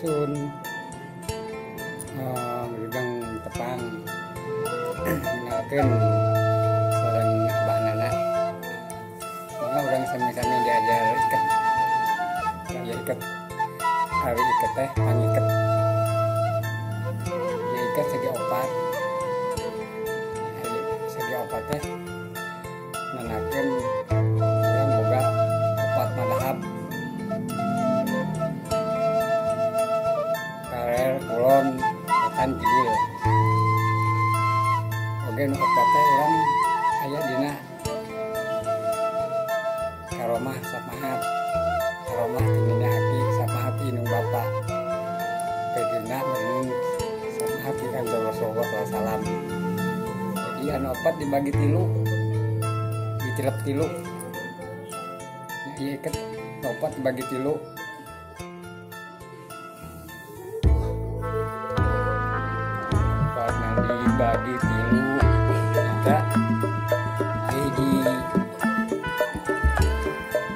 Sampurasun. Wilujeng tepang kenalkeun sareng Abah Nana. Mangga urang sami-sami diajar iket. Diajar iket. Ari iket teh pangiket. Dia iket segi opat. Ari segi opat teh nanakeun urang boga opat madhab. Kaler, kulon, wetan, kidul. Oge nu opat teh urang aya dina karomah samahat. Karomah ti nini aki, samahat ti indung bapa. Kedina meureun samahat ti Kanjeng Rasulullah sallallahu alaihi wasallam. Jadi anu opat dibagi tilu, dicelep tilu. Nah, ieu iket opat dibagi tilu. Karena dibagi tilu kita hiji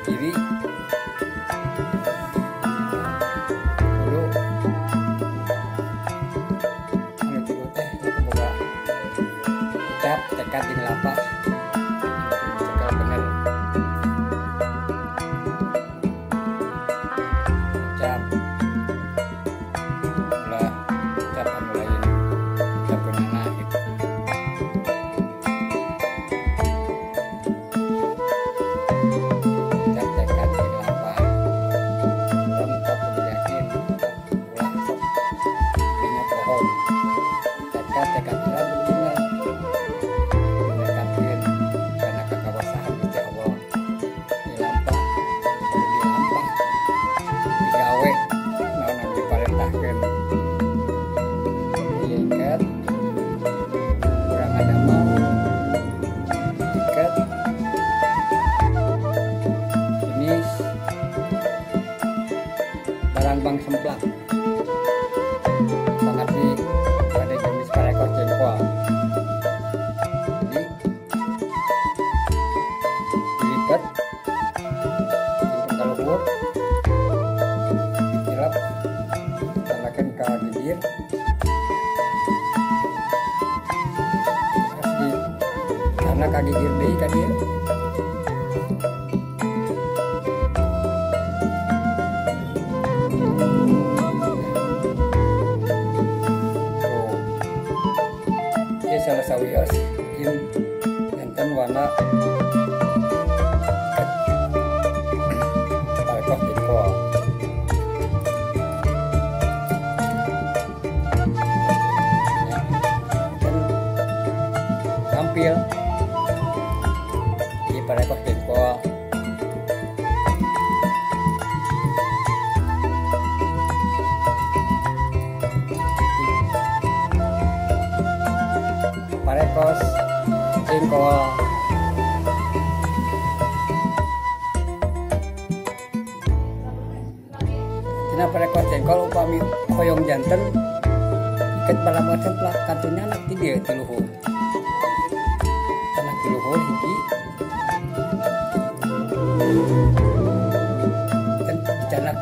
kiri dulu anu tilu teh itu boga ucap tekad jeung lapah cekal bener ucap ulah ucap anu lain ucapeunana gitu. Ucap tekad jeung lapah urang ucap kudu yakin ucap ulah sok dina pohon tekad tekad urang kudu bener menekadkeun kana kakawasaan Gusti Allah dilampah kudu dilampah digawe naon anu diparentahkeun. Ieu iket urang ngadamel iket jenis barangbang semplak sanapi pada jenis parekos jengkol. Jadi dilipat simpen ka luhur ditilep tambahkan ka gigir terus di karena ka gigir deui ka dieu. Tuh. Ieu salah sawios in janten warna iket parekos jengkol. Ya, dan tampil di parekos jengkol. Parekos jengkol. Tina parekos jengkol upami hoyong janten iket barang semplak kantunnya anak ti dieu ti luhur. Anak ti luhur hiji. Dan dicanak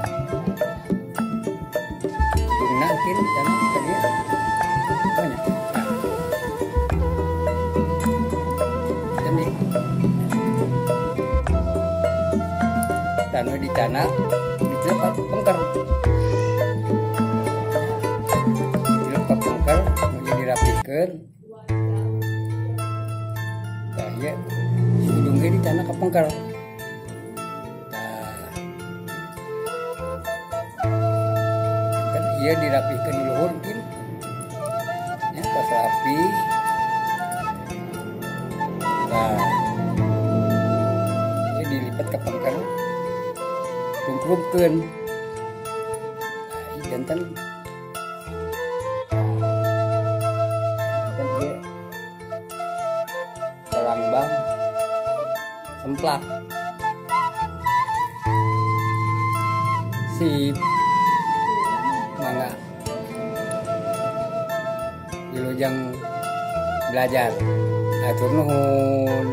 ujungna mungkin dicanak ka dieu. Banyak. Nah. Dan di tanu dicanak dicelep ka pengker. Dicelep ka pengker kemudian dirapihkeun. Tah ieu si ujung ge dicanak ka pengker. Tah. Dan ieu dirapihkeun di luhur mungkin. Ya, tos rapi. Nah, ini dilipat ke pengker, tungkrupkeun. Nah, ieu janten janten ieu barangbang semplak. Sip. Mangga. Wilujeng belajar. Hatur nuhun.